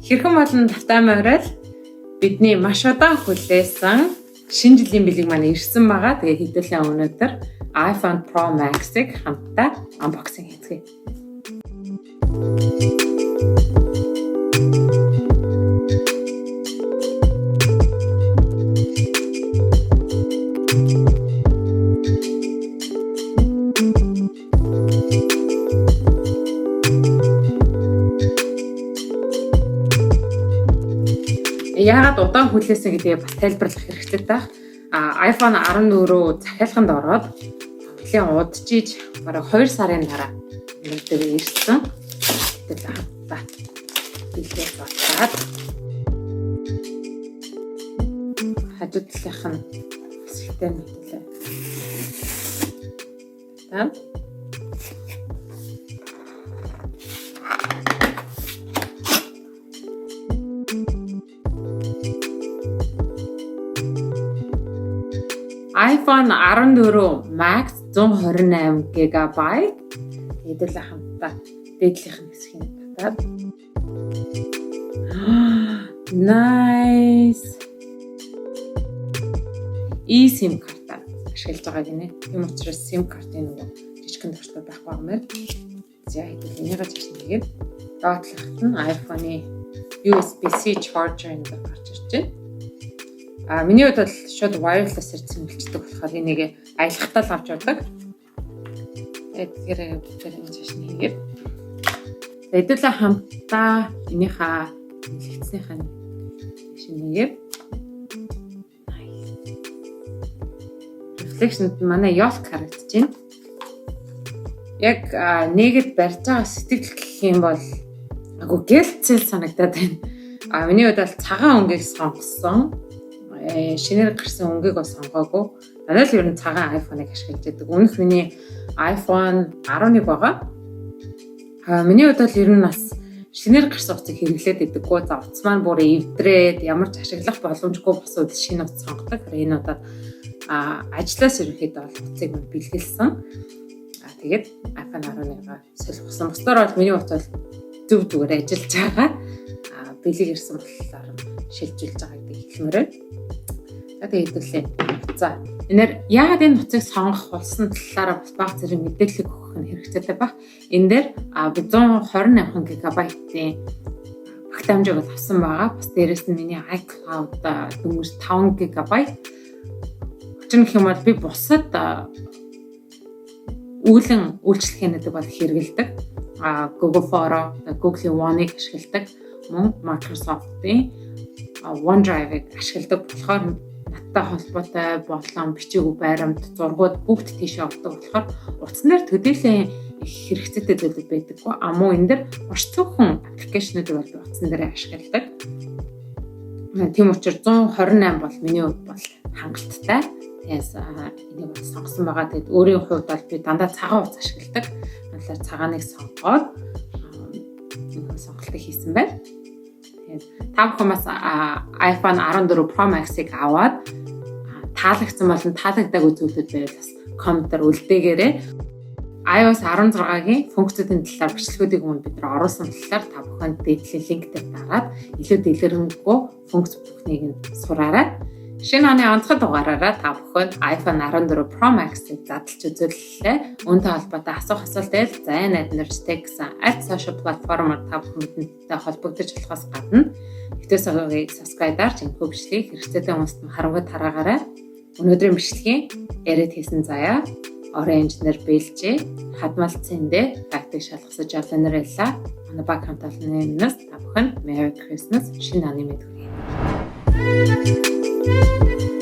Хэрхэн болон тавтай морил бидний маш удаан хүлээсэн шинэ жилийн бэлэг маань ирсэн байгаа. Тэгээ хэдүүлээ өнөөдөр iPhone Pro Max-ыг хамтдаа unboxing хийцгээе. Яагаад удаан хүлээсэн гэдгээ бас тайлбарлах хэрэгтэй таах. iPhone 14 захиалганд ороод нэлээд удажиж бараг 2 сарын дараа өнөөдөр ирсэн. Тэгэл хамтдаа бэлгээ батаад хажуу талынх нь хэсэгтэй мэдүүлээ. Та iPhone 14 Max 128 GB хэдүүлээ хамтдаа дээдлийнх нь хэсгийг татаад. Nice. eSIM карта ашиглаж байгаа гинэ. Тийм учраас SIM картын нөгөө жижигхэн товчлуур байхгүй байгаа юм байна. За, хэдүүл энийгээ цааш нэгээд доотлоход нь iPhone-ы USB-C charger энэ гарч ирж байна. А миний хувьд бол шууд wireless-ээр цэнгэлждэг болохоор энийг аялахтаа л авч явдаг. Тэгээд тэгэхээр бүгдээр ингэж цааш нь хийгээд хэдүүлээ хамтдаа энийхээ дэлгэцнийхээ шинэгээд. Reflection-д манай ёлк харагдаж байна. Яг нэгэд барьж байгаа сэтгэл гэх юм бол агуу гэлцэл санагдаад байна. А миний хувьд бол цагаан өнгийг сонгосон. Шинээр гарсан өнгийг бас сонгоогүй. Дандаа л ер нь цагаан iPhone-ыг ашиглаж байдаг. Өмнөх миний iPhone 11 байгаа. А миний хувьд бол ер нь бас шинээр гарсан утсыг хэрэглээд байдаггүй. За, утас маань бүр эвдрээд ямар ч ашиглах боломжгүй босууд шинэ утас сонгодог. Энэ удаад ажлаас ерөнхийдөө бол утсыг мань бэлгэлсэн. А тэгээд iPhone 11-аа солихсон. Бусдаар бол миний утас бол зөв зүгээр ажиллаж байгаа. А бэлэг ирсэн болохоор шилжүүлж байгаа гэдгийг хэлмээр байна. За, тэгээд хэдүүлээ. За, энээр яагаад энэ утсыг сонгох болсон талаараа бас бага зэрэг мэдээлэл өгөх нь хэрэгцээтэй баг. Энэ дээр би 128 ГБ-ийн багтаамжийг бол авсан байгаа. Бас дээрэс нь миний iCloud дөнгөж 5 ГБ. Учир нь гэх юм бол би бусад үүлэн үйлчлэгээнүүдийг бол хэрэглэдэг. Google Photo, Google One-ыг ашигладаг, мөн Microsoft-ийн OneDrive-ыг ашигладаг болохоор надтай холбоотой болон бичиг баримт, зургууд бүгд тийшээ ордог болохоор утсан дээр төдийлөн их хэрэгцээтэй зүйлүүд байдаггүй. А мөн энэ дэр маш цөөхөн application уудыг бол би утсан дээр ашигладаг. Тийм учраас 128 бол миний хувьд бол хангалттай. Тэгээс энийг бол сонгосон байгаа. Тэгээд өөрийн хувьд бол би дандаа цагаан утас ашигладаг. Тэгэхээр цагааныг сонгоод сонголтыг хийсэн байна. Тэгээд та бүхэн бас iPhone 14 Pro Max-ыг аваад таалагдсан болон таалагдаагүй зүйлүүд байвал бас комментээр үлдээгээрэй. iOS 16-гийн функцүүдийн талаар бичлэгүүдийг өмнө бид нар оруулсан талаар та бүхэн дээдлийн link дээр дараад илүү дэлгэрэнгүй функц бүхнийг нь сураарай. Шинэ оны онцгой дугаараараа та бүхэнд iPhone 14 Pro Max-ыг задлж үзүүллээ. Үүнтэй холбоотой асуух асуулт байвал зай найднарч тэг гэсэн аль social платформоор та бүхэн бидэнтэй холбогдож болохоос гадна YouTube сувгийг subscribe дарж энэхүү бичлэгийг хэрэгцээтэй хүмүүст харамгүй тараагаарай. Өнөөдрийн бичлэгийн edit хийсэн Заяа, орон инженер Бэлжээ, хадмал цэндэ фактыг шалгасаж Аланар байлаа. Манай баг хамт олонны өмнөөс та бүхэнд Merry Christmas, шинэ оны мэнд хүргэе. Thank you.